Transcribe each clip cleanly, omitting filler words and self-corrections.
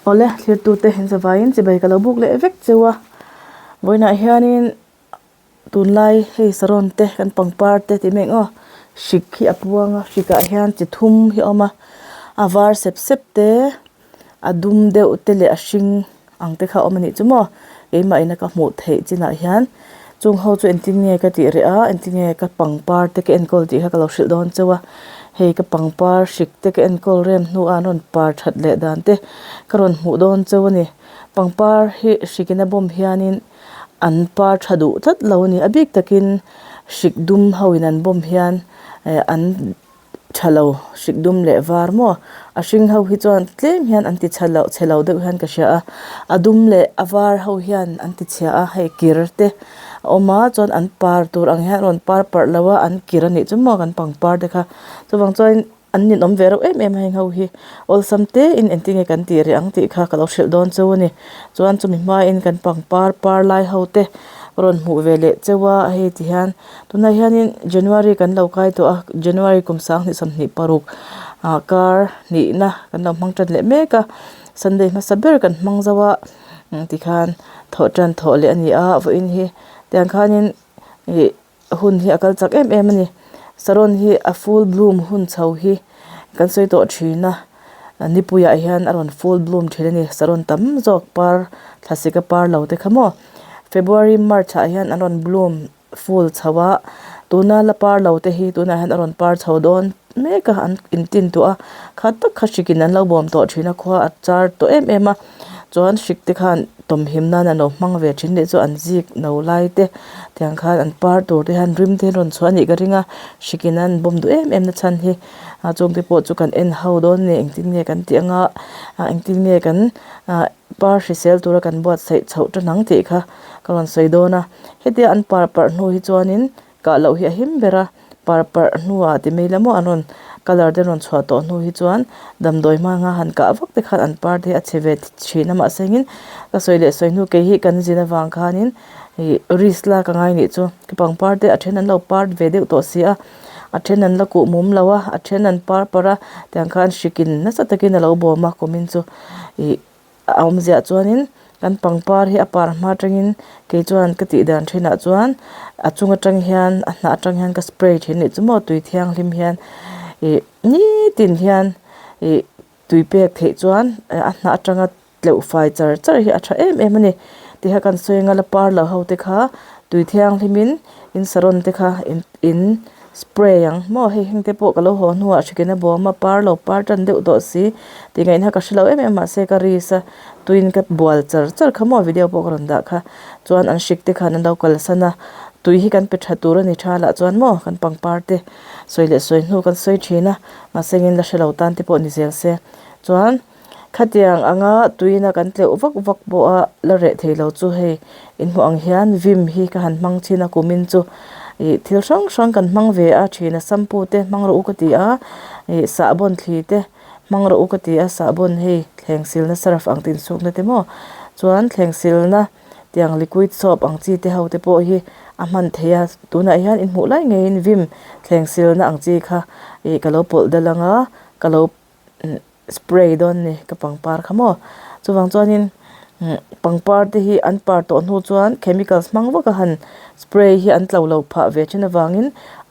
Awle thirtute in zavaiin chibai ka lo buk leh vek cheu a vawiinah hianin tunlai hei saron te kan pangpar te tih mai ang aw hrik hi a puang a hrikah hian chi thum hi a awm a a var sep sep te a dum deuh te leh a hring ang te kha a awm a nih chu maw keimah ina ka hmuh theih chinah hian chung ho chu engtin nge ka tih reh a engtin nge ka pangpar te ka enkawl tih kha ka lo hrilh dawn chauh a hei ka pangpar hrik te ka enkawl rem hnuah an rawn par that leh dan te ka rawn hmuh dawn chauh a ni pangpar hi hrik in a bawm hianin an par tha duh tlat lo a ni a bik takin hrik dum ho in an bawm hian eh an tha lo hrik dum leh var maw a hring ho hi chuan tlem hian an ti chhe loh chhe lo deuh hian ka hria a a dum leh a var ho hian an ti chhia a hei kir te a awm a chuan an par tur ang hian a rawn par parh lo a an kir a nih chu maw kan pangpar te kha chuvang chuan an ninawm ve reuh em em a heng ho hi awlsam te in engtin nge kan tih reh ang tih kha ka lo hrilh dawn cheu a ni chuan chumi hmain kan pangpar par lai ho te rawn hmuh ve leh cheu a hei ti hian. Tunah hianin January kan lo kai tawh a January kum 2026 ah kar hnihna kan lo hmang tan leh mek a Sunday hmasa ber kan hmang zo a tikhan thawh tan thawh leh a ni a vawiin hi tiang khanin ih hun hi a kal chak em em a ni saron hi a full bloom hun chho hi kan sawi tawh thin a nipuiah hian a rawn full bloom thin a ni saron tam zawk par thlasik a par lo te kha maw February March ah hian an rawn bloom full chho a tuna la par lo te hi tunah hian a rawn par chho dawn mek a an intin tawh a kha tak kha hrik in an lo bawm tawh thin a khua a char tawh em em a chuan hrik te khan tawmhim nan an lo hmang ve thin leh chu an zik no lai te tiang khan an par tur te hian rim te an rawn chhuah a nih ka ring a hrik in an bawm duh em em na chhan hi a chung te pawh chu kan en ho dawn a ni engtin nge kan tih anga ah engtin nge kan ah par hrisel tura kan buatsaih chhoh tan ang tih kha ka rawn sawi dawn a hetia an par parh hnu hi chuanin kah loh hi a him ber a par parh hnuah ti mai ila maw an rawn colour te rawn chhuah tawh hnu hi chuan damdawi hmanga han kah vak te khan an par te hi a chhe ve thin a mahse engin ka sawi leh sawi hnu kei hi kan zin avang khanin ih risk lak a ngai nih chu ka pangpar te a then an lo par ve deuh tawh si a a then an la kuh mum lo a a then an par parh a tiang khan hrikin nasa takin a lo bawm a kumin chu ih. A awmziah chuanin kan pangpar hi a par hma atangin kei chuan ka tih dan thinah chuan a chung atang hian a hnah atang hian ka spray thin anih chu maw tui thianghlim hian ih nitin hian ih tui pek theih chuan a hnah atanga tleuh fai char char hi a tha em em a ni tikha kan sawi anga la par lo ho te kha tui thianghlimin in saron te kha in spray ang maw hei heng te pawh ka lo haw hnuah hrikin a bawm a par lo par tan deuh tawh si tih ngaihna ka hrelo em em mahse ka risk a tuiin ka bual char char kha maw video pawh ka rawn dah kha chuan an hrik te khan an lo kalsan a tui hi kan pe tha tur a ni tha lah chuan maw kan pangpar te sawi leh sawi hnu kan sawi thin a mahse engin la hrelo tan te pawh ni zel se chuan. Khatiang anga tuina kan tleuh vak vak pawh a la reh thei lo chu hei inhmuh ang hian vim hi ka han hmang thin a kumin chu ih thil hrang hrang kan hmang ve a thin a shampoo te hmang rawh u ka ti a ih sahbawn thli te hmang rawh u ka ti a sahbawn hei thleng silna surf ang tih insukna te maw chuan thleng silna tiang liquid soap ang chi te ho te pawh hi a hman theih a tunah hian inhmuh lai ngeiin vim thleng silna ang chi kha ih ka lo pawlh dal ang a ka lo. Spray dawn a ni ka pangpar kha maw chuvang chuanin pangpar te hi an par tawh hnu chuan chemicals hmang vak a han spray hi an tlo lo phah ve thin avangin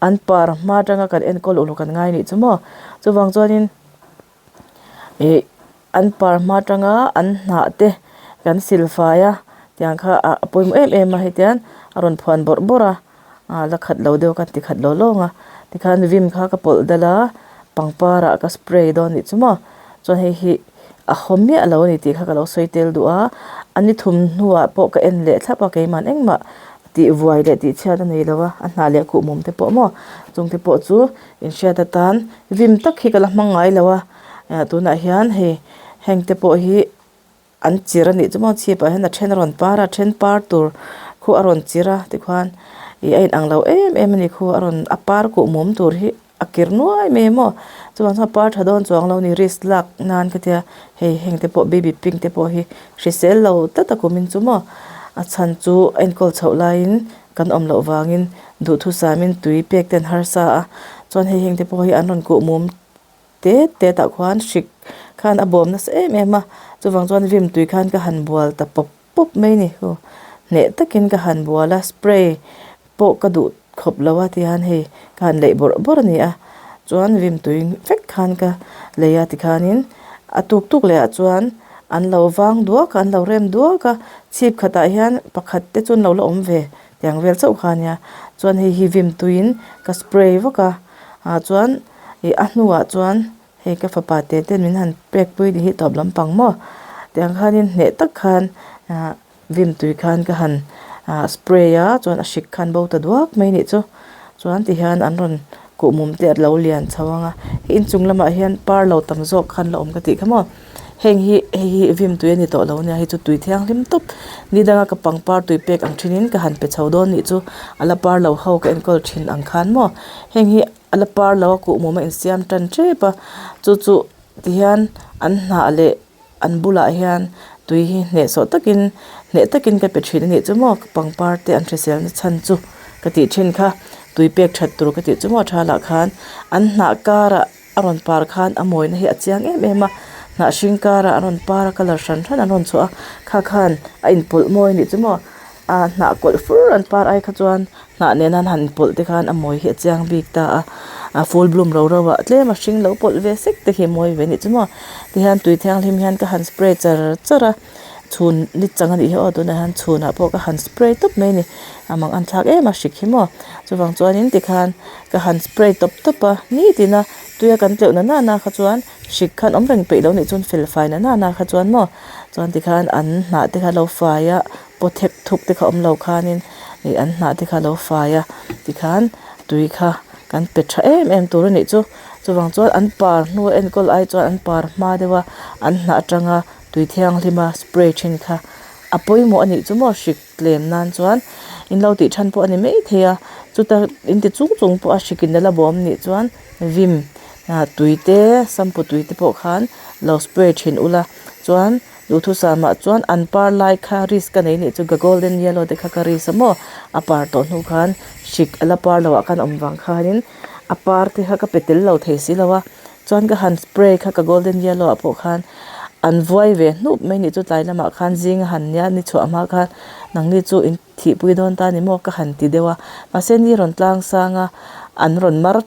an par hma atanga kan enkawl uluk an ngai anih chu maw chuvang chuanin ih an par hma atanga an hnah te kan sil fai a tiang kha a pawimawh em em a hetiang a rawn phuan bawrh bawrh a. ah la khat lo deuh ka ti khat lo lawng a tikhan vim kha ka pawlh dal a pangpar ah ka spray dawn anih chu maw chuan hei hi a haw miah lo a ni tih kha ka lo sawi tel duh a a ni thum hnuah pawh ka en leh thlap a keimah engmah tih vuai leh tih chhiat a nei lo a a hnah leh khuh mum te pawh maw chung te pawh chu inhriat atan vim tak hi ka la hmang ngai lo a tunah hian hei heng te pawh hi. An chir a nih chu maw chhip ah hian a then a rawn par a a then par tur khu a rawn chir a tikhuan ih a inang lo em em a ni khu a rawn a par kuh mum tur hi a kir nuai mai maw chuvang chuan a par tha dawn chuang lo a ni risk lak nan ka tia hei heng te pawh baby pink te pawh hi hrisel lo tlat a kum in chu maw a chhan chu a enkawl chhoh laiin kan awm loh vangin duhthusam in tui pek te an harsa a chuan hei heng te pawh hi an rawn kuh mum. tet tet ah khuan hrik khan a bawm nasa em em a chuvang chuan vim tui khan ka han bual ta pawp pawp mai a ni aw hneh takin ka han bual a spray pawh ka duh khawp lo a tihian hei ka han leih bawrh bawrh a ni a chuan vim tui vek khan ka lei a tikhanin a tuk tuk leh ah chuan an lo vang duak a an lo rem duak a chhip khatah hian pakhat te chu an lo la awm ve tiang vel chauh kha a nia chuan hei hi vim tuiin ka spray vak a ah chuan ih a hnuah chuan hei ka fapa te ten min han pek pui ni hi tawp lampang maw tiang khanin hneh tak khan ah vim tui khan ka han ah spray a chuan a hrik khan bo ta duak mai anih chu chuan tihian an rawn kuhmum te a lo lian chho ang a hei inchung lamah hian par lo tam zawk khan la awm ka tih kha maw heng hi hei hi vim tui a ni tawh lo a nia hei chu tui thianghlim tawp ni danga ka pangpar tui pek ang thinin ka han pe chho dawn anih chu a la par lo ho ka enkawl thin ang khan maw heng hi a la par lo a kuhmum a insiam tan tep a chu chu tihian an hnah leh an bulah hian tui hi hnehsawh takin hneh takin ka pe thin a nih chu maw pangpar te an hrisel na chhan chu ka tih thin kha tui pek that tur ka tih chu maw tha lah khan an hnah karah a rawn par khan a mawina hi a chiang em em a hnah hring karah a rawn par a colour hran hran an rawn chhuah a kha khan a inpawlh mawi a nih chu maw ah hnah kawlh fur an par ai kha chuan hnah nena an han inpawlh te khan a mawi hi a chiang bik ta a a full bloom ro ro ah tlem a hring lo pawlh ve sek te khi a mawi ve a nih chu maw tihian tui thianghlim hian ka han spray char char a chhun ni chang a nih hi aw tunah hian chhunah pawh ka han spray tawp mai a ni a mang an thlak em a hrik hi maw chuvang chuanin tikhan ka han spray tawp tawp a nitin a tuia kan tleuh na nana kha chuan hrik khan awm reng peih lo nih chuan fel fai na nana kha chuan maw chuan tikhan an hnah te kha lo fai a paw thek thuk te kha awm lo khanin ih an hnah te kha lo fai a tikhan tui kha kan pe tha em em tur a nih chu chuvang chuan an par hnu a enkawl ai chuan an par hma deuh a an hnah atanga tui thianghlima spray thin kha a pawimawh a nih chu maw hrik tlem nan chuan in lo tih than pawh a ni maithei a chuta in ti chung chung pawh a hrik in la bawm nih chuan vim ah tui te shampoo tui te pawh khan lo spray thin ula chuan duhthusam ah chuan an par lai kha risk ka nei nih chu ka golden yellow te kha ka risk a maw a par tawh hnu khan hrik a la par loh ah khan awm vang khanin a par te kha ka pe tel lo thei si lo a chuan ka han spray kha ka golden yellow ah pawh khan an vuai ve hnup mai nih chu tlai lamah khan zing a han nia ni chhuah hma khan nangni chu in thihpui dawn ta ni maw ka han ti deuh a mahse ni rawn tlang sang a an rawn mar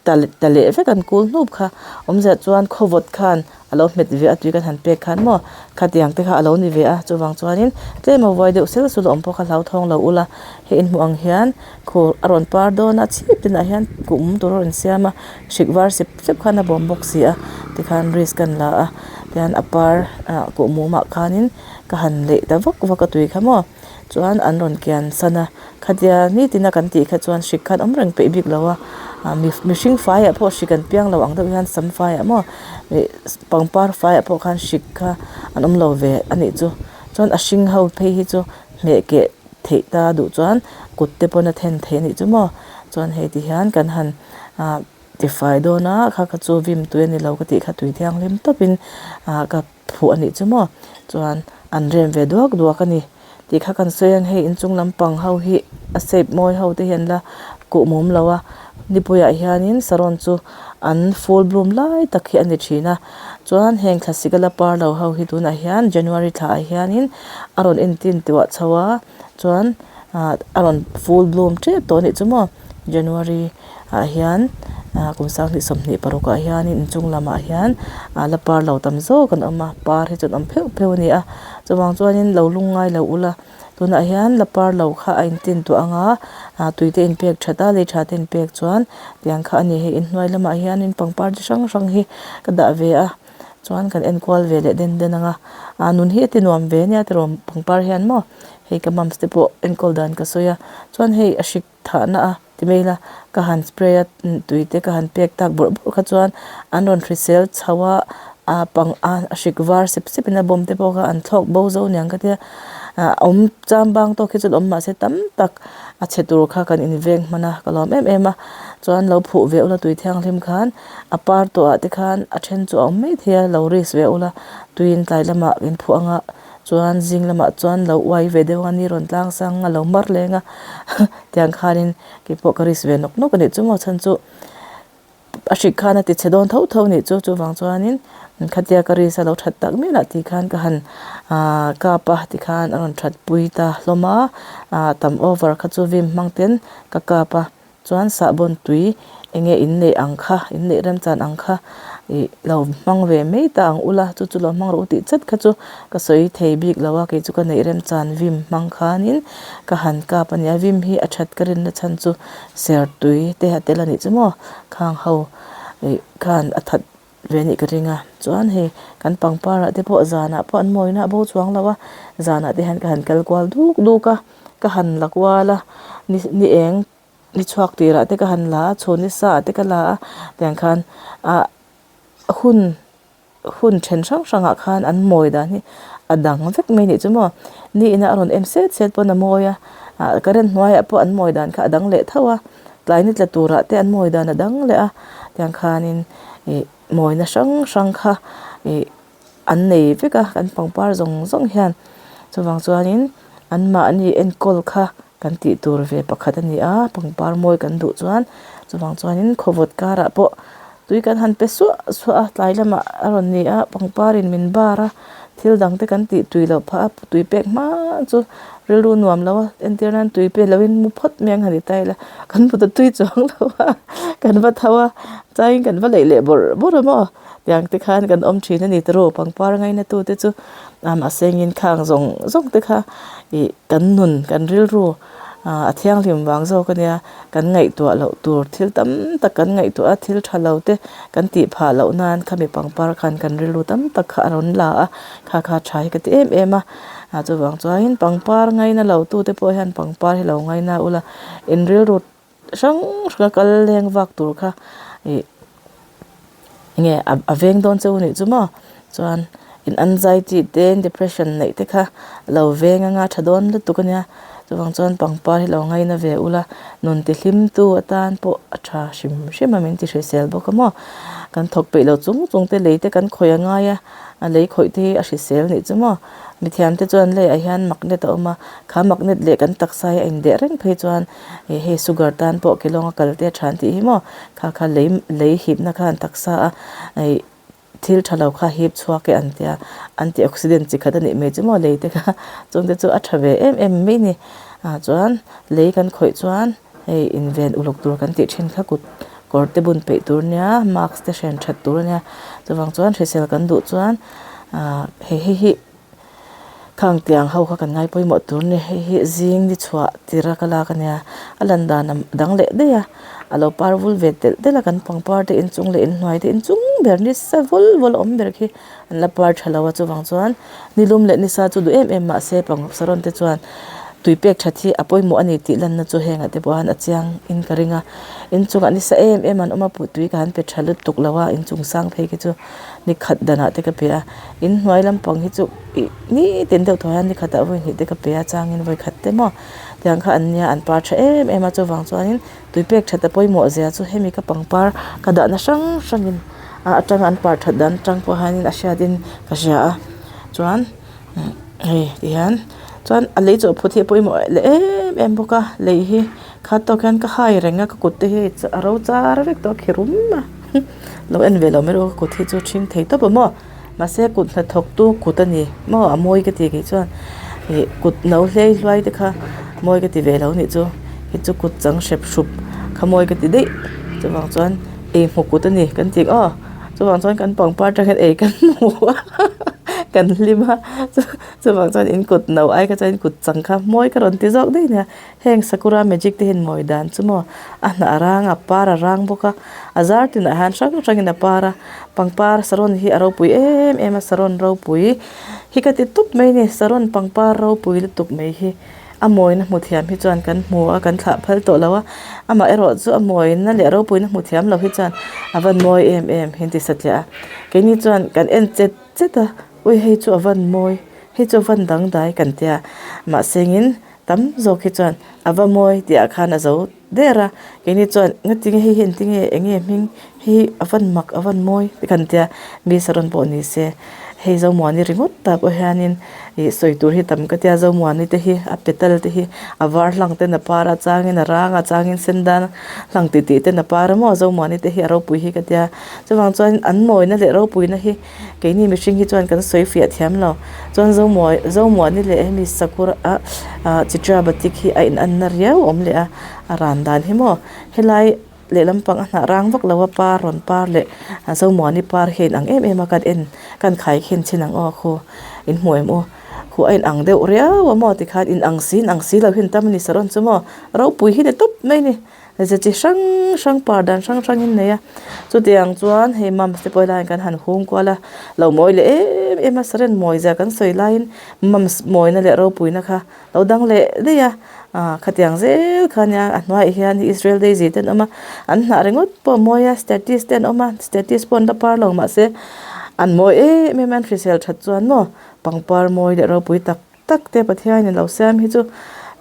ta ta leh vek an kul hnup kha awmzia chuan khawvawt khan a lo hmet ve a tui kan han pek khan maw khatiang te kha a lo ni ve a chuvang chuanin tlem a vuai deuh sel sul a awm pawh kha hlauthawng lo ula hei inhmuh ang hian khur a rawn par dawn a chhip tinah hian kum tur a rawn siam a hrik var sep sep khan a bawm bawk si a tikhan risk an la a tihian a par ah kuhmum ah khanin ka han leih ta vak vak a tui kha maw chuan an rawn kian san a khatia nitin a kan tih kha chuan hrik khan awm reng peih bik lo a ah mihring faiah pawh hrik an piang lo ang deuh hian sam faiah maw ih pangpar faiah pawh khan hrik kha an awm lo ve a nih chu chuan a hring ho phei hi chu hmeh keh theih ta duh chuan kut te pawn a then theih a nih chu maw chuan hei ti hian kan han ah tifai dawn a kha kha chu vim tui a ni lo ka tih kha tui thianghlim tawpin ah ka phuh a nih chu maw chuan an rem ve duak duak a ni tih kha kan sawi ang hei inchung lampang ho hi a shape mawi ho te hi an la kuh mum lo a nipuiah hianin saron chu an full bloom lai tak hi a ni thin a chuan heng thlasik a la par lo ho hi tunah hian January thla ah hianin a rawn entin tuah chho a chuan ah a rawn full bloom tep tawh a nih chu maw January ah hian ah kum 2026 ah hianin inchung lamah hian ah la par lo tam zawk an awm a par hi chu an awm pheuh pheuh a ni a chuvang chuanin lo lung ngai lo ula tunah hian la par lo kha a intin tuah ang a ah tui te inpek that a lei tha te inpek chuan tiang kha a ni hei inhnuai lamah hianin pangpar chi hrang hrang hi ka dah ve a chuan kan enkual ve leh den den ang a ah nun hi a ti nuam ve ania tiraw pangpar hian maw hei ka mums te pawh enkawl dan ka sawi a chuan hei a hrik thahna a ti mai ila ka han spray a tui te ka han pek tak bawrh bawrh kha chuan an rawn hrisel chho a ah pang a hrik var sep sep in a bawm te pawh kha an thlawk bo zo niang ka tia ah awm cham bang tawk hi chu awm mahse tam tak a chhe tur kha kan inveng hman a ka lawm em em a chuan lo phuh ve ula tui thianghlim khan a par tawh ah te khan a then chu a awm mai thei a lo risk ve ula tuiin tlai lamah in phuh anga. Chuan zing lamah chuan lo uai ve deuh a ni rawn tlang sang a lo mar leng a tiang khanin keipawh ka risk ve nawk nawk a nih chu maw chhan chu a hrik khan a ti chhe dawn tho tho a nih chu chuvang chuanin khatia ka risk a lo that tak miah lah tih khan ka han ahh kap a tikhan a rawn that pui ta hlawm a ah tam over kha chu vim hmang ten ka kap a chuan sahbawn tui eng nge in neih ang kha in neih remchan ang kha ih lo hmang ve mai ta ang ula chu chu lo hmang rawh u tih chat kha chu ka sawi thei bik lo a kei chu ka neih remchan vim hmang khanin ka han kap a ni a vim hi a that ka rinna chhan chu ser tui te a tel a nih chu maw khang ho ih khan a that ve a nih ka ring a chuan hei kan pangpar ah te pawh zanah pawh an mawina a bo chuang lo a zanah te hian ka han kal kual duk duk a ka han la kual a ni ni eng ni chhuak tirah te ka han la a chhun ni sa ah te ka la a tiang khan ah hun hun then hrang hrangah khan an mawi dan hi a dang vek mai anih chu maw ni ina a rawn en set set pawn a mawi a ah current hnuaiah pawh an mawi dan kha a dang leh tho a tlai ni tla turah te an mawi dan a dang leh a tiang khanin ih mawina hrang hrang kha ih an nei vek a kan pangpar zawng zawng hian chuvang chuanin anmahni enkawl kha kan tih tur ve pakhat a ni a pangpar mawi kan duh chuan chuvang chuanin khawvawt karah pawh tui kan han pe suah suah a tlai lamah a rawn ni a pangpar in min bar a thil dang te kan tih tui loh phah a tui pek hma chu rilru nuam lo a entir nan tui pe lo in mu phawt mai ang han ti ta ila kan mut a tui chuang lo a kan va tho a chuanin kan va leih leh bawrh bawrh a maw tiang te khan kan awm thin a ni tiraw pangpar ngaina tu te chu a mahse engin khang zawng zawng te kha ih kan nun kan rilru ah a thianghlim vang zawk a nia kan ngaihtuah loh tur thil tam tak kan ngaihtuah a thil tha lo te kan tih phah loh nan khami pangpar khan kan rilru tam tak kha a rawn la a kha kha tha hi ka ti em em a ah chuvang chuanin pangpar ngaina lo tu te pawh hian pangpar hi lo ngaina ula in rilru hrang hrang a kal leng vak tur kha ih enge a veng dawn che u nih chu maw chuan in anxiety te depression neih te kha lo veng anga tha dawn lutuk ania chuvang chuan pangpar hi lo ngaina ve ula nun ti hlim tu atan pawh a tha hrim hrim a min ti hrisel bawk a maw kan thawk peih lo chung chung te lei te kan khawih a ngai a a lei khawih te hi a hrisel nih chu maw mithiam te chuan leiah hian magnet a awm a kha magnet leh kan taksa hi a indeh reng phei chuan. Ih hei sugar tan pawh kelawng a kal te a tha an tih hi maw kha kha lei lei hipna khan taksa a ih thil tha lo kha hip chhuak e an tia antioxidant chi khat a nih mai chu maw lei te kha chung te chu a tha ve em em mai a ni ah chuan lei kan khawih chuan hei inven uluk tur kan tih thin kha kut kawr te bun peih tur ania mask te hren that tur ania chuvang chuan hrisel kan duh chuan ah hei hei hi. Khang tiang ho kha kan ngai pawimawh tur a ni hei hi zing ni chhuah tir a ka lak a nia a lan dan a dang leh daih a a lo par vul ve telh telh a kan pangpar te inchung leh inhnuai te inchung ber nisa vul vul a awm ber khi an la par tha lo a chuvang chuan nilum leh nisa chu duh em em mahse pang saron te chuan tui pek that hi a pawimawh a ni tih lanna chu hengah te pawh hian a chiang in ka ring a inchungah nisa em em an awm a tui ka han pe tha lutuk lo a inchung sang phei khi chu ni khat danah te ka pe a. In hnuai lampang hi chu ih nitin deuh thaw hian ni khatah vawi hnih te ka pe a changin vawi khat te maw tiang kha an nia an par tha em em a chuvang chuanin tui pek that a pawimawh zia chu hemi ka pangpar ka dahna hrang hrangin a atanga an par that dan atang pawh hianin a hriatin ka hria a chuan hei tihian chuan a lei chawh phut hi a pawimawh leh em em bawk a lei hi kha tawk hian ka hai reng a ka kut te hi a ro char vek tawh a khi rum a lo en ve lo mai rawh ka kut hi chu ṭhing thei tawp a maw. Mahse kut hnathawk tu kut a ni maw a mawi ka ti kei chuan ih kut no hlei hluai te kha mawi ka ti ve lo nih chu hei chu kut chang hrep hrup kha mawi ka ti daih chuvang chuan ei hmu kut a ni kan ti aw chuvang chuan kan pangpar atang hian ei kan hmu a kan hlim a chuvang chuan in kut no ai kha chuan in kut chang kha mawi ka rawn ti zawk daih nia. Heng Sakura magic te hian mawi dan chu maw a hnah a rang a a par a rang bawk a a zar tinah hian hrang hrangin a par a pangpar saron hi a ropui em em a saron ropui hi ka ti tup mai a ni saron pangpar ropui lutuk mai hi a mawina hmu thiam hi chuan kan hmu a kan thlah phal tawh lo a amaherawh chu a mawina leh ropuina hmu thiam lo hi chuan a van mawi em em hi an ti satliah a keini chuan kan en chet chet a ui hei chu a van mawi hei chu a van dangdai kan tia mahse engin. Tam zawk hi chuan a va mawi tih ah khan a zo der a keini chuan ngatinge hei hi engtinge eng nge hming hei hi a van mak a van mawi te kan tia mi saron pawh ni se. Hei Zomuani ringawt tak pawh hianin ih sawi tur hi tam ka tia Zomuani te hi a petal te hi a var hlang ten a par a changin a rang a changin sen dan hlang tih tih ten a par a maw Zomuani te hi a ropui hi ka tia chuvang chuan an mawina leh ropuina hi keini mihring hi chuan kan sawi fiah thiam lo chuan Zomuai Zomuani leh hemi sakawr ah ah chitra batik hi a inanna riau a awm leh a a ran dan hi maw helai. Lehlam pang a hnah rang vak lo a par rawn par leh a Zomuani par hi a inang em em a kan en kan khai khin chin ang aw khu in hmu em u khu a inang deuh riau a maw tikhan inang si inang si lo hi an tam a ni saron chu maw ropui hi ni tawp mai a ni ze chi hrang hrang par dan hrang hrang in nei a chutiang chuan hei mums te pawh helaiah kan han hung kual a lo mawi leh em em a saron mawi zia kan sawi laiin mums mawina leh ropuina kha. Lo dang leh daih a, ah khatiang zel kha nia a hnuaiah hian Israel Daisy te an awm a, an hnah ringawt pawh a mawi a status te an awm a status pawh an la par lo mahse an mawi em em a an hrisel that chuan maw pangpar mawi leh ropui tak tak te Pathianin a lo siam hi chu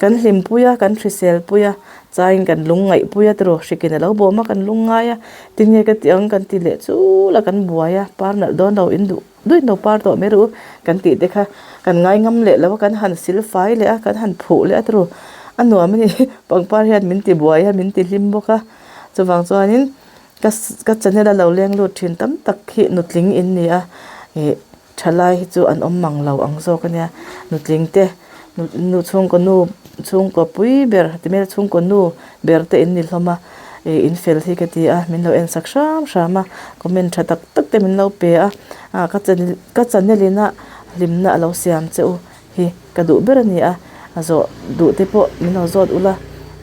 kan hlimpui a kan hrisel pui a chaiin kan lung ngaih pui a tiraw hrikin a lo bawm a kan lung ngai a tinge ka tih ang kan ti leh chul a kan buai a par nalh dawn lo in duh. Duin lo par tawh mai ru kan tih te kha kan ngai ngam leh lo a kan han sil fai leh a kan han phuh leh a turu a nuam a ni pangpar hian min ti buai a min ti hlim bawk a chuvang chuanin ka ka channel a lo leng lut thin tam tak hi nutling in ni a ih thalai hi chu an awm mang lo ang zawk a nia nutling te nu chhungkaw nu chhungkaw pui ber ti mai chhungkaw nu ber te in ni hlawm a ih in fel hi ka ti a min lo en sak hram hram a comment tha tak tak te min lo pe a ah ka channel ka channel in a hlimna a lo siam che u hi ka duh ber a ni a a zawh duh te pawh min lo zawt ula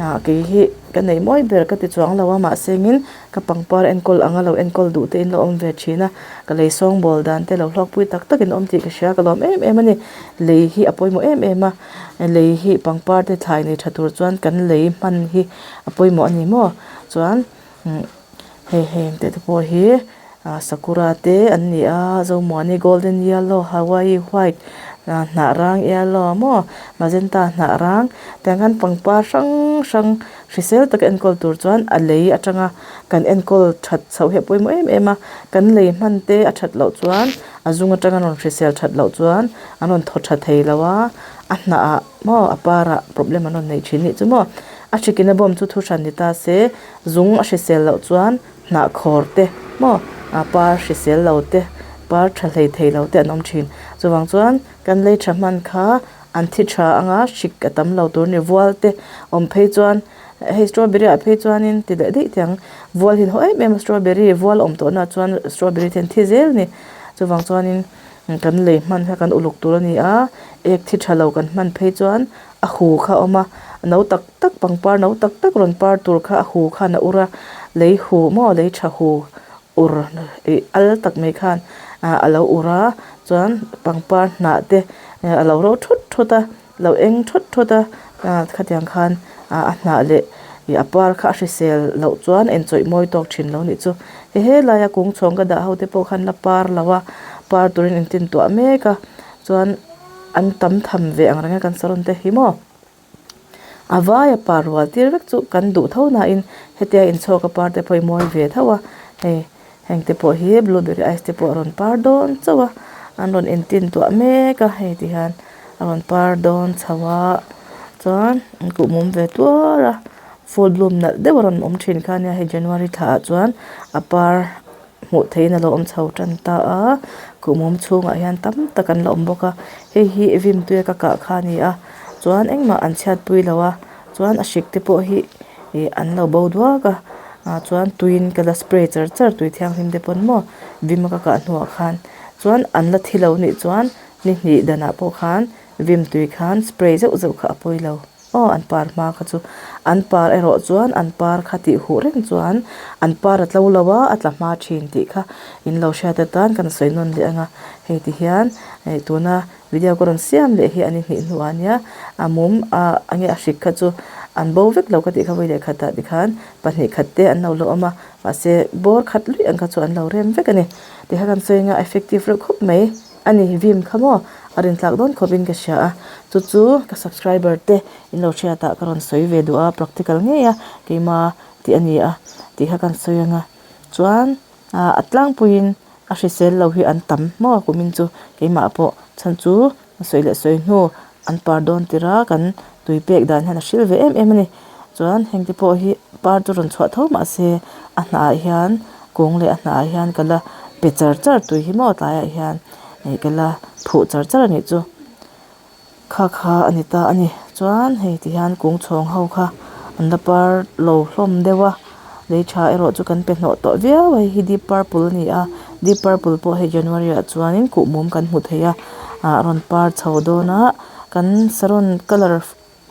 ah kei hi ka nei mawi ber ka ti chuang lo a mahse engin ka pangpar enkawl anga lo enkawl duh te in lo awm ve thin a ka lei sawngbawl dan te lo hlawkpui tak tak in awm tih ka hria ka lawm em em a ni lei hi a pawimawh em em a lei hi pangpar te thlai nei tha tur chuan kan lei hman hi a pawimawh a ni maw chuan hei heng te te pawh hi ah sakura te an ni a zomuani golden yellow hawaii white ah hnah rang yellow maw magenta hnah rang tiang khan pangpar hrang hrang hrisel taka enkawl tur chuan a lei atanga kan enkawl that chhoh hi a pawimawh em em a kan lei hman te a that loh chuan a zung atanga rawn hrisel that loh chuan an rawn thaw tha thei lo a a hnah ah maw a par ah problem an rawn nei thin nih chu maw a hrikin a bawm chu thu hran ni ta se zung a hrisel loh chuan hnah khawr te maw a par hrisel lo te par tha hlei thei lo te an awm thin chuvang chuan kan lei tha hman kha an thi tha anga hrik a tam lo tur a ni vual te awm phei chuan hei strawberry ah phei chuanin ti leh daih teh ang vual hi an haw em em a strawberry vual awm tawh na chuan strawberry te an thi zel a ni chuvang chuanin kan lei hman kha kan uluk tur a ni a ek thi tha lo kan hman phei chuan a hu kha a awm a no tak tak pangpar no tak tak rawn par tur kha a hu khan a ur a lei hu maw lei tha hu ur ih al tak mai khan ah a lo ur a chuan pangpar hnah te a lo ro thut thut a lo eng thut thut a ah khatiang khan ah a hnah leh ih a par kha a hrisel loh chuan enchawih mawi tawk thin lo nih chu he helaia kung chhawng ka dah ho te pawh khan la par lo a par turin in tin tuah mek a chuan an tam tham ve ang reng a kan saron te hi maw. A vaia par rual tir vek chu kan duh tho nain hetia inchhawk a par te pawh hi mawi ve tho a hei heng te pawh hi blueberry ice te pawh a rawn par dawn chauh a an rawn intin tuah mek a hei ti hian a rawn par dawn chho a chuan an kuhmum ve tuar a full bloom nalh deuh a rawn awm thin kha ania hei january thla ah chuan a par hmuh theihin a lo awm chho tan ta a kuhmum chhungah hian tam tak an la awm bawk a hei hi vim tuia ka kah kha a ni a chuan engmah an chhiat pui lo a chuan a hrik te pawh hi ih an lo bo duak a ah chuan tuiin ka la spray char char tui thianghlim te pawn maw vim a ka kah hnuah khan chuan an la thi lo nih chuan ni hnih danah pawh khan vim tui khan spray zeuh zeuh kha a pawi lo. Aw an par hma kha chu an par erawh chuan an par kha tih huh reng chuan an par a tlo lo a a tla hma thin tih kha in lo hriat atan kan sawi nawn leh ang a hei ti hian ih tuna video ka rawn siam leh hi an inhnih hnuah ania a mum a enge a hrik kha chu an bo vek lo ka tih kha vawi leh khatah tikhan pahnih khat te an lo la awm a mahse bawr khat luih ang kha chu an lo rem vek a ni tikha kan sawi anga effective reuh khawp mai. A ni vim kha maw a rin tlak dawn khawpin ka hria a chu chu ka subscriber te in lo hriat ah ka rawn sawi ve duh a practical ngei a keima tih a ni a tih kha kan sawi ang a chuan ah a tlangpuiin. A hrisel lo hi an tam maw kumin chu keimah pawh chhan chu a sawi leh sawi hnu an par dawn tir a kan tui pek dan hian a hril ve em em a ni chuan heng te pawh hi par chu rawn chhuah tho mahse a hnah ah hian kung leh a hnah ah hian ka la pe char char tui hi maw tlaiah hian ih ka la phuh char char a nih chu. Kha kha a ni ta a ni. Chuan hei ti hian kung chhawng ho kha an la par lo hlawm deuh a lei tha erawh chu kan pe hnawh tawh viau a hei hi deep purple a ni a deep purple pawh hei january ah chuanin kuhmum kan hmu thei a ah a rawn par chho dawn a kan saron colour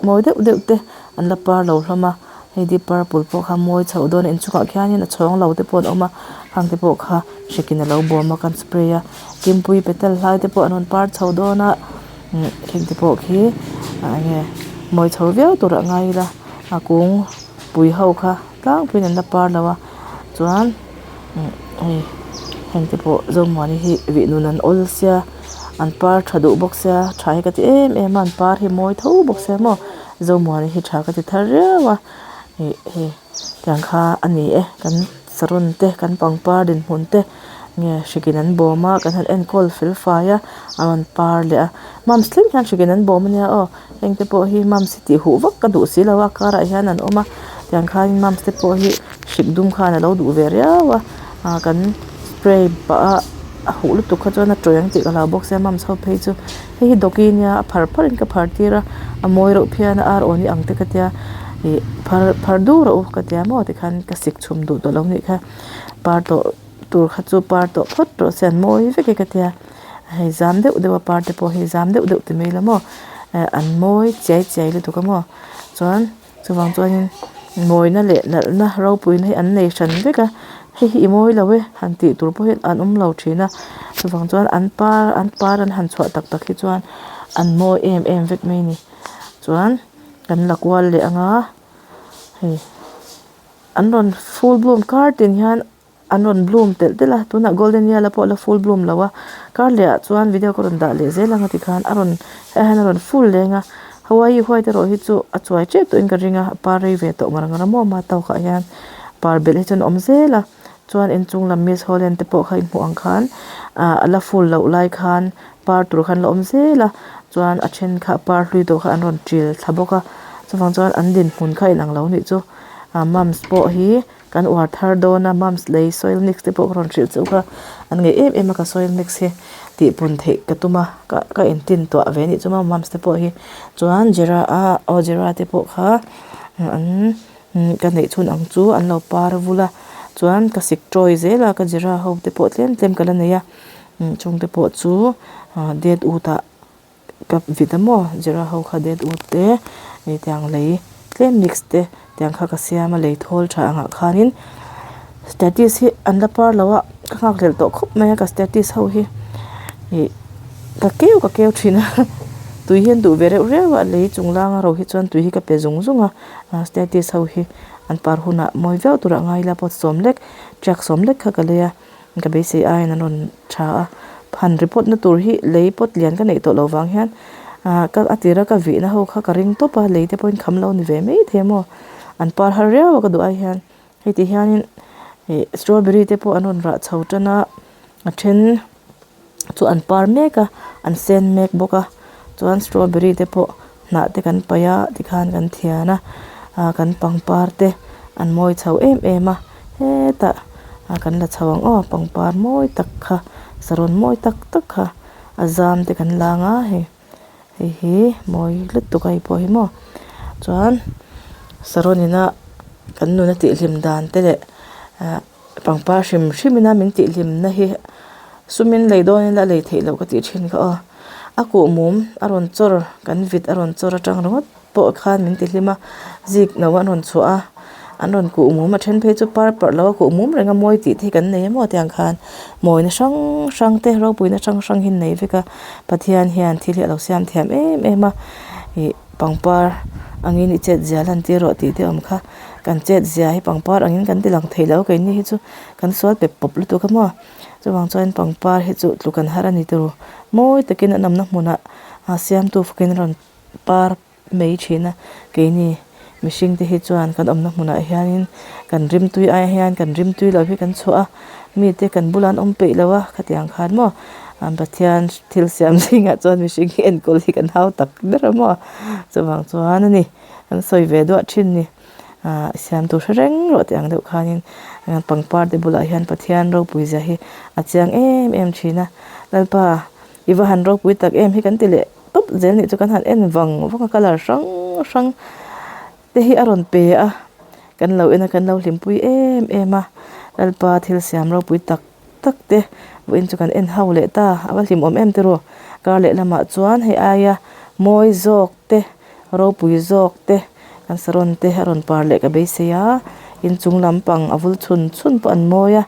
mawi deuh deuh te an la par lo hlawm a hei deep purple pawh kha mawi chhoh dawn a inchungah khianin a chhawng lo te pawh an awm a khang te pawh kha hrikin a lo bawm a kan spray a kimpui petal hlai te pawh an rawn par chho dawn a umm heng te pawh khi ah enge mawi chho viau tur ah ngai ila a kung pui ho kha tlangpuiin an la par lo a chuan umm hei heng te pawh zomuani hi vih nun an awl sia an par tha duh bawk sia tha hi ka ti em em a an par hi mawi tho bawk sia maw zomuani hi tha ka ti thar riau a ih hei tiang kha a ni e kan saron te kan pangpar dinhmun te nge hrikin an bawm a kan han enkawl fel fai a a rawn par leh a mums thleng hian hrikin an bawm ania aw heng te pawh hi mums hi tih huh vak ka duh si lo a karah hian an awm a tiang khanin mums te pawh hi hrik dum khan alo duh ve riau a ah kan spray pah a a huh lutuk kha chuan a tawih ang tih ka hlau bawk sia mums ho phei chu hei hi dawki nia a phar phar in ka phar tir a a mawi reuh phian a ar awn hi ang te ka tia ih phar phar dur rawh u ka tia maw tikhan ka sik chhum duh tawh lo nih kha par tawh tur kha chu par tawh phawt tawh se an mawi vek e ka tia hei zam deuh deuh a par te pawh hi zam deuh deuh ti mai la maw eh an mawi chiai chiai lutuk a maw chuan chuvang chuanin mawina leh nalhna ropuina hi an nei hran vek a hei hi i mawi lo e han tih tur pawh hian an awm lo thin a chuvang chuan an par an par an han chhuah tak tak hi chuan an mawi em em vek mai a ni chuan kan la kual leh ang a hei an rawn full bloom kar tin hian. An rawn bloom telh telh a tunah golden yellow pawh a la full bloom lo a kar leh ah chuan video ka rawn dah leh zel ang a tikhan a rawn hei hian a rawn full leng a hawaii white erawh hi chu a chuai tep tawhin ka ring a a par rei ve tawh ngar ngar a maw ama tawkah hian par belh hi chuan a awm zel a chuan inchung lam miss holland te pawh kha inhmuh ang khan ah a la full loh lai khan par tur khan la awm zel a chuan a then kha par hlui tawh kha an rawn ṭil thla bawk a chuvang chuan an dinhmun kha inang lo nih chu ah mums pawh hi. Kan uar thar dawn a mums lei soil mix te pawh ka rawn hrilh chauh a an ngaih em em a ka soil mix hi tih pun theih ka tum a ka ka intin tuah ve anih chu maw mums te pawh hi chuan jera a aw jera te pawh kha an ka neih chhun ang chu an lo par vul a chuan ka sik tawi zel a ka jera ho te pawh tlem tlem ka la nei a chung te pawh chu dead wood ah. Ka vit a maw zira ho kha dead wood te ih tiang lei tlem mix te tiang kha ka siam a lei thawl tha angah khanin statice hi an la par lo a ka nghakhlelh tawh khawp mai a ka statice ho hi ih ka keu ka keu thin a tui hi an duh ve reuh reuh a lei chung langa ro hi chuan tui hi ka pe zung zung a statice ho hi an par hunah mawi viau turah ngai ila pot sawm lek truck sawm lek kha ka lei a. Ka beisei aiin an rawn tha a, han report na tur hi lei pawt lian ka neih tawh loh vang hian ah ka a tira ka vihna ho kha ka ring tawp a, lei te pawhin kham lo ni ve mai thei a maw, an par har riau a ka duh ai hian hei ti hianin ih strawberry te pawh an rawn rah chho tan a, a then chu an par mek a, an sen mek bawk a, chuan strawberry te pawh hnah te kan paih a tikhan kan thian a ah kan pangpar te an mawi chho em em a hetah ah kan la chho ang aw pangpar mawi tak kha sarawn mawi tak tak kha a zam te kan la ang a hei hei hi mawi lutuk a hei pawh hi maw chuan sarawn ina kan nuna tihhlim dan te leh ah. Pangpar hrim hrim ina min tih hlimna hi sumin lei dawn ila lei theih loh ka tih thin kha aw. A kuh mum a rawn chawr kan vit a rawn chawr atang ringawt pawh khan min ti hlim a, zik no an rawn chhuah a, an rawn kuh mum a then phei chu par parh lo a kuh mum reng a mawi tih te hi kan nei emaw tiang khan mawina hrang hrang te ropuina hrang hrang hi an nei vek a, Pathian hian thil hi a lo siam thiam em em a ih pangpar angin i chet zia lan tir rawh tih te awm kha. Kan chet zia hi pangpar angin kan ti lang thei lo keini hi chu kan sual pep pawp lutuk a maw chuvang chuan pangpar hi chu tluk an har a ni tur mawi takin an awmna hmunah a siamtu fakin a rawn par mai thin a keini Mihring te hi chuan kan awmna hmunah hianin kan rimtui ai hian kan rimtui lo hi kan chhuah a, mite kan bulah an awm peih lo a, khatiang khan maw Pathian thil siam zingah chuan mihring hi enkawl hi kan hau tak ber a maw chuvang chuan a ni kan sawi ve duah thin ni ah siam tur hre reng rawh tih ang deuh khanin pangpar te bulah hian Pathian ropui zia hi a chiang em em thin a Lalpa i va han ropui tak em hi kan ti leh tawp zel nih chu kan han en vang vang a colour hrang hrang te hi a rawn pe a kan lo en a kan lo hlimpui em em a Lalpa thil siam ropui tak tak te vawiin chu kan en ho leh ta a va hlimawm em tiraw kar leh lamah chuan hei aia mawi zawk te ropui zawk te kan saron te a rawn par leh ka beisei a inchung lampang a vul chhun chhun pawh an mawi a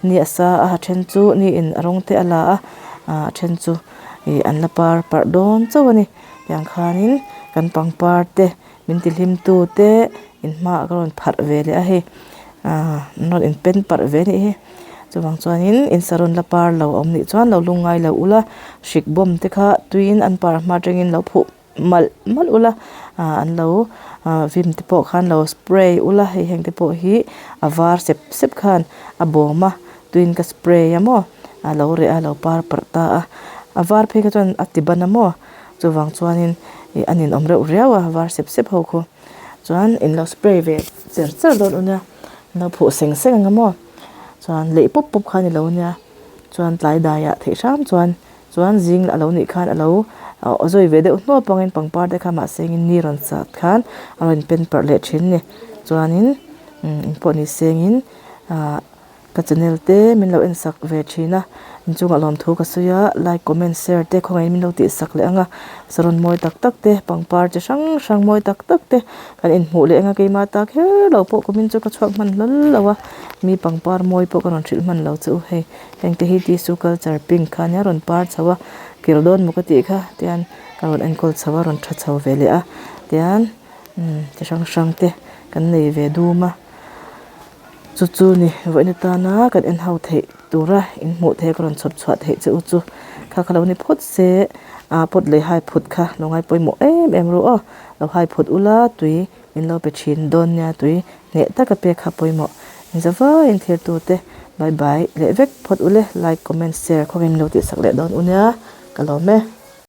ni a sa a a then chu ni in a rawng te a la a ah a then chu ih an la par parh dawn chauh a ni tiang khanin kan pangpar te min ti hlim tu te in hmaah ka rawn pharh ve leh a hei ah an rawn in pen parh ve a nih hi chuvang chuanin in saron la par lo a awm nih chuan lo lungngai lo ula hrik bawm te kha tuiin an par hma atangin lo phuh malh malh ula ah an lo ah vim te pawh khan lo spray ula hei heng te pawh hi a var sep sep khan a bawm a tuiin ka spray a maw a lo reh a lo par parh ta a a var phei kha chuan a ti ban a maw chuvang chuanin ih a ninawm reuh riau a var sep sep ho khu chuan in lo spray ve cher cher dawn u nia an lo phuh seng seng ang a maw chuan leih pawp pawp kha a ni lo nia chuan tlai daiah theih hram chuan. Chuan zing a lo nih khan a lo zawi ve deuh hnuap angin pangpar te kha mahse engin ni rawn sat khan a rawn pen parh leh thin a ni. Chuanin engpawh ni sengin ah ka channel te min lo en sak ve thin a inchungah lawmthu ka sawi a like comment share te khawngaihin min lo tih sak leh ang a saron mawi tak tak te pangpar chi hrang hrang mawi tak tak te kan inhmuh leh ang a keimah ta kher lo pawh kumin chu ka chhuak hman hlawl lo a mi pangpar mawi pawh ka rawn hrilh hman lo che u hei. Hengte hi tissue culture pink kha ania rawn par chho a kir dawn maw ka tih kha tian ka rawn enkawl chho a rawn tha chho ve leh a tian umm chi hrang hrang te kan nei ve dum a chu chu ni vawiin atana kan en ho theih tura in hmuh theih a ka rawn chhawp chhuah theih che u chu kha kha lo ni phawt se ah pot lei hai phut kha lo ngai pawimawh em em ru aw lo hai phut ula tui min lo pe thin dawn nia tui. Hneh taka pek kha pawimawh. Inzavaiin thirtute bye bye leh vek phawt ule like comment share khawngin min lo tihsak leh dawn u nia ka lawm e.